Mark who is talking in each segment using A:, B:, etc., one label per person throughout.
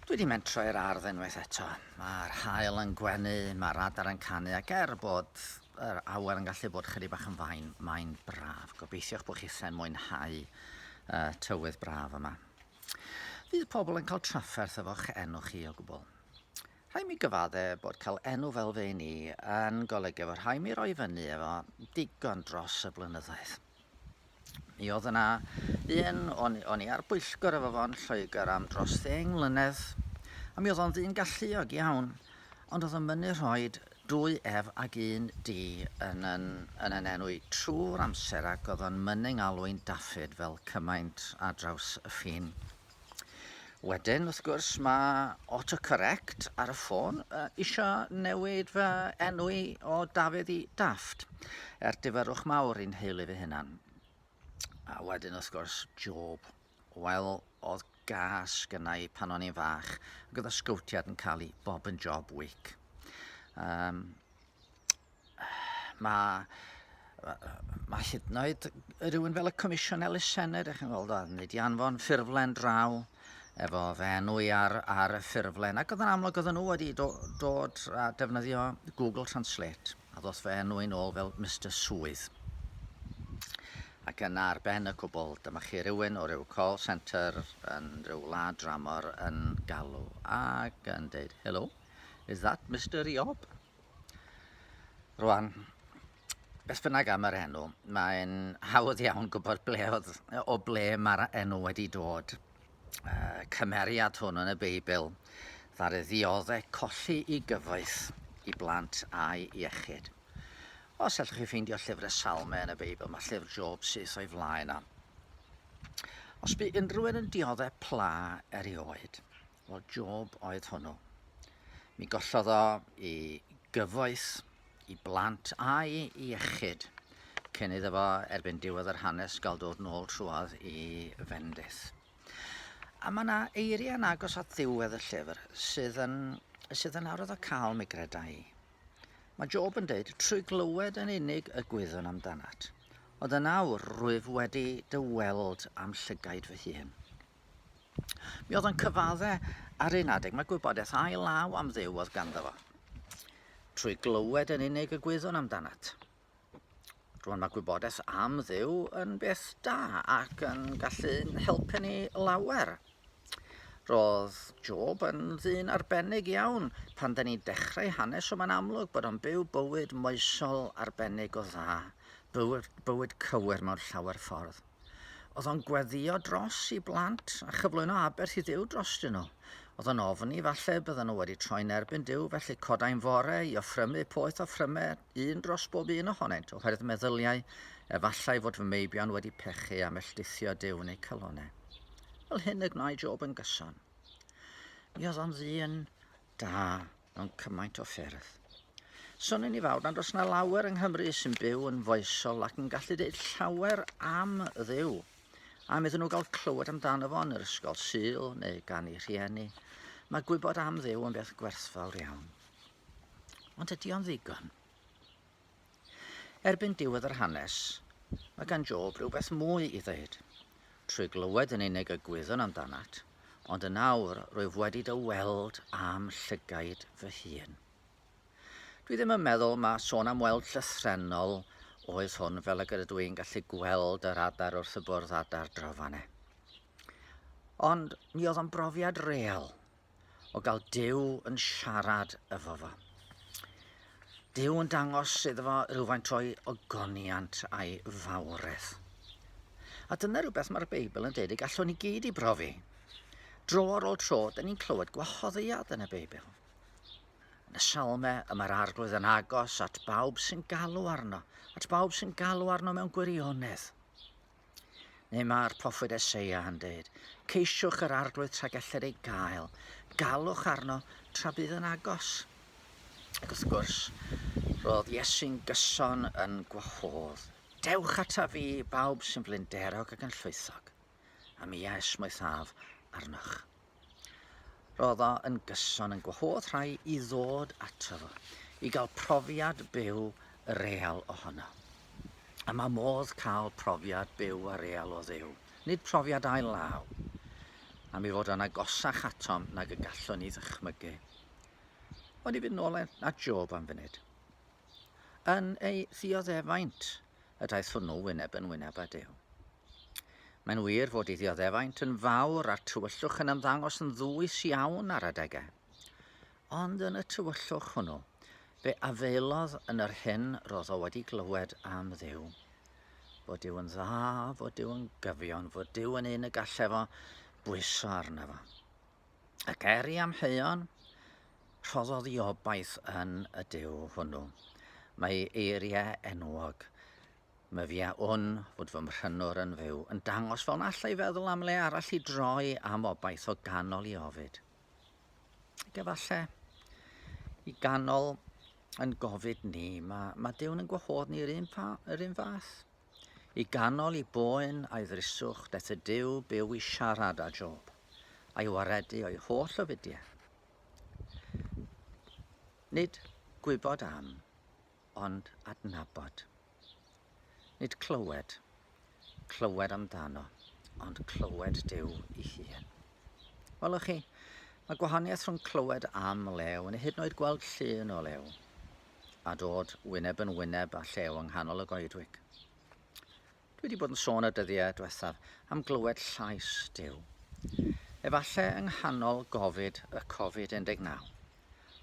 A: Dwi wedi mentro i'r ardd unwaith eto. Mae'r haul yn gwenu, mae'r adar yn canu, ac er bod yr awyr yn gallu bod chydig bach yn fain, mae'n braf. Gobeithio'ch bod chithau'n mwynhau uh, tywydd braf yma. Fydd pobl yn cael trafferth efo'ch enw chi o gwbl. Rhaid mi gyfadde bod cael enw fel fe ni yn golygu fod rhaid mi roi fyny efo digon dros y blynyddoedd. Mi oedd yna un, o'n, o'n i ar bwyllgor efo fo'n Lloegr am dros ddeng mlynedd, a mi oedd o'n ddyn galluog iawn, ond oedd o'n mynnu rhoid dwy F ag un D yn yn, yn yn enw i trwy'r amser ac oedd o'n mynnu ngalw'n Daffyd fel cymaint ar draws y ffin. Wedyn, wrth gwrs, mae autocorrect ar y ffôn uh, isio newid fy enw i o Dafydd i Daft, er difyrrwch mawr i'n nheulu fy hunan. A wedyn, wrth gwrs, Job. Wel, oedd gas gynna i pan o'n i'n fach, ac oedd y sgowtiad yn cael ei bob yn job week. Um, Mae ma hyd yn oed rhywun fel y Comisiwn Elusennau, ydych chi'n gweld, oedd wedi anfon ffurflen draw efo fy enw i ar, ar y ffurflen, ac oedd yn amlwg oedden nhw wedi do, dod a defnyddio Google Translate, a ddoth fy enw i'n ôl fel Mister Swydd. Ac yna ar ben y cwbl, dyma chi rywun o ryw call centre yn rhyw wlad dramor yn galw ac yn deud, hello, is that Mister Iob? Rwan, beth bynnag am yr enw, mae'n hawdd iawn gwybod ble oedd, o ble mae'r enw wedi dod. Uh, cymeriad hwn yn y Beibl, ddaru ddiodde colli i gyfoeth i blant a'i iechyd. Os allwch chi ffeindio llyfr y Salmau yn y Beibl, mae llyfr Job syth o'i flaen a. Os bu unrhyw un yn diodde pla erioed, Wel, Job oedd hwnnw. Mi gollodd o i gyfoeth, i blant a'i iechyd cyn iddo fo erbyn diwedd yr hanes gael dod nôl trwodd i fendith. A mae yna eiriau yn agos at ddiwedd y llyfr sydd yn, sydd yn arwyddocaol mi greda i. Mae Job yn dweud, trwy glywed yn unig y gwyddwn amdanat, ond yn awr rwyf wedi dy weld am llygaid fy hun. Mi oedd o'n cyfadde ar un adeg, mae gwybodaeth ail law am Dduw oedd ganddo fo. Trwy glywed yn unig y gwyddwn amdanat. Rwan mae gwybodaeth am Dduw yn beth da ac yn gallu helpu ni lawer. Roedd Job yn ddyn arbennig iawn. Pan da ni'n dechrau hanes, o mae'n amlwg bod o'n byw bywyd moesol arbennig o dda, bywyd, bywyd cywir mewn llawer ffordd. Oedd o'n gweddïo dros i blant a chyflwyno aberth i Dduw drostyn nhw. Oedd o'n ofni falle bydden nhw wedi troi'n erbyn Duw, felly codai'n fore i offrymu poeth offryme un dros bob un ohonynt, oherwydd meddyliau efallai fod fy meibion wedi pechu a melldithio Duw yn eu calonnau. Fel hyn y gwnâi Job yn gyson. Mi oedd o'n ddyn da mewn cymaint o ffyrdd. Soniwn i fawr nad oes na lawer yng Nghymru sy'n byw yn foesol ac yn gallu dweud llawer am Dduw, am iddyn nhw gael clywed amdano fo yn yr ysgol Sul neu gan eu rhieni. Mae gwybod am Dduw yn beth gwerthfawr iawn. Ond ydy o'n ddigon? Erbyn diwedd yr hanes, mae gan Job rhywbeth mwy i ddweud. Trwy glywed yn unig y gwyddwn amdanat, ond yn awr rwyf wedi dy weld â'm llygaid fy hun. Dwi ddim yn meddwl ma sôn am weld llythrennol oedd hwn fel ag yr ydw i'n gallu gweld yr adar wrth y bwrdd adar draw fan 'ne. Ond mi oedd o'n brofiad real o gael Duw yn siarad efo fo. Duw yn dangos iddo fo rhywfaint o'i ogoniant a'i fawredd. A dyna rhywbeth mae'r Beibl yn dweud y gallwn ni gyd i brofi. Dro ar ôl tro, dyn ni'n clywed gwahoddiad yn y Beibl. Yn y Salme, y mae'r Arglwydd yn agos at bawb sy'n galw arno, at bawb sy'n galw arno mewn gwirionedd. Neu mae'r proffwyd Eseia yn dweud, Ceisiwch yr arglwydd tra gellir ei gael, galwch arno tra bydd yn agos. Ac wrth gwrs, roedd Iesu'n gyson yn gwahodd. Dewch ata fi, bawb sy'n flinderog ac yn llwythog, a mi a esmwythaf arnoch. Roedd o yn gyson yn gwahodd rhai i ddod ato fo, i gael profiad byw real ohono. A mae modd cael profiad byw a real o Dduw, nid profiad ail law. Am ei fod o'n agosach atom nag y gallwn ni ddychmygu. Ond i fynd nôl at Job am funud. Yn ei ddioddefaint y daeth hwnnw wyneb yn wyneb â Duw. Mae'n wir fod ei ddioddefaint yn fawr a'r tywyllwch yn ymddangos yn ddwys iawn ar adegau. Ond yn y tywyllwch hwnnw, fe afaelodd yn yr hyn roedd o wedi glywed am Dduw. Fod Duw yn dda, fod Duw yn gyfion, fod Duw yn un y gallai fo bwyso arno fo. Ac er i amheuon, rhoddodd i obaith yn y Duw hwnnw. Mae eiriau enwog, Myfi a wn fod fy mhrynwr yn fyw, yn dangos fel na allai feddwl am le arall i droi am obaith o ganol i ofid. Ac efallai, i ganol yn gofid ni, mae, mae Duw'n yn gwahodd ni yr un, fa, yr un fath. I ganol i boen a'i ddryswch, daeth y Duw byw i siarad â Job, a'i waredu o'i holl ofidiau. Nid gwybod am, ond adnabod. Nid clywed, clywed amdano, ond clywed Duw ei hun. Welwch chi, mae gwahaniaeth rhwng clywed am lew neu hyd yn oed gweld llun o lew, a dod wyneb yn wyneb â llew yng nghanol y goedwig. Dwi wedi bod yn sôn y dyddiau diwethaf am glywed llais Duw. Efallai yng nghanol gofid y Covid-19,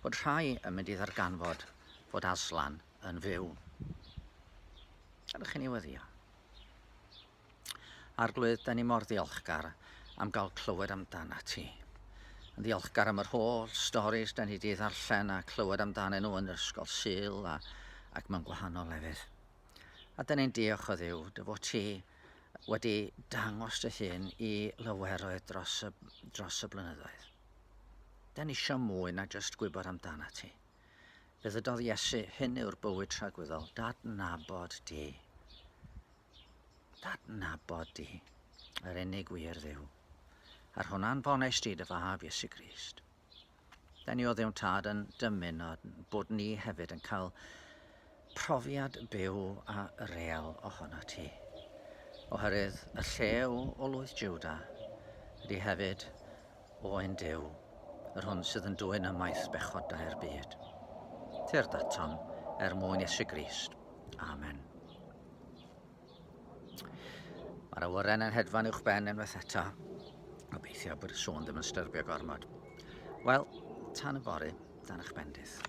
A: bod rhai yn mynd i ddarganfod fod Aslan yn fyw. Gadewch i ni weddio. Arglwydd, da ni mor ddiolchgar am gael clywed amdana ti. Yn ddiolchgar am yr holl storis da ni wedi ddarllen a clywed amdanyn nhw yn yr ysgol Sul a, ac mewn gwahanol lefydd. A da ni'n diolch o Dduw dy fod ti wedi dangos dy hun i laweroedd dros y, dros y blynyddoedd. Da ni eisiau mwy na jyst gwybod amdana ti. Fe ddydodd Iesu, hyn yw'r bywyd tragwyddol, dadnabod di. Dadnabod di, yr unig wir Dduw. A'r hwnna'n fones di dy fab Iesu Grist. Da ni o Dduw'n Tad yn dymuno bod ni hefyd yn cael profiad byw a real ohono ti. Oherwydd y llew o lwyth Juda ydy hefyd Oen Duw, yr hwn sydd yn dwyn ymaith bechodau'r byd. Tyrd atom er mwyn Iesu Grist. Amen. Mae'r awyren yn hedfan uwch ben unwaith eto. Gobeithio bod y sŵn ddim yn styrbio gormod. Wel, tan y fory, dan eich bendith.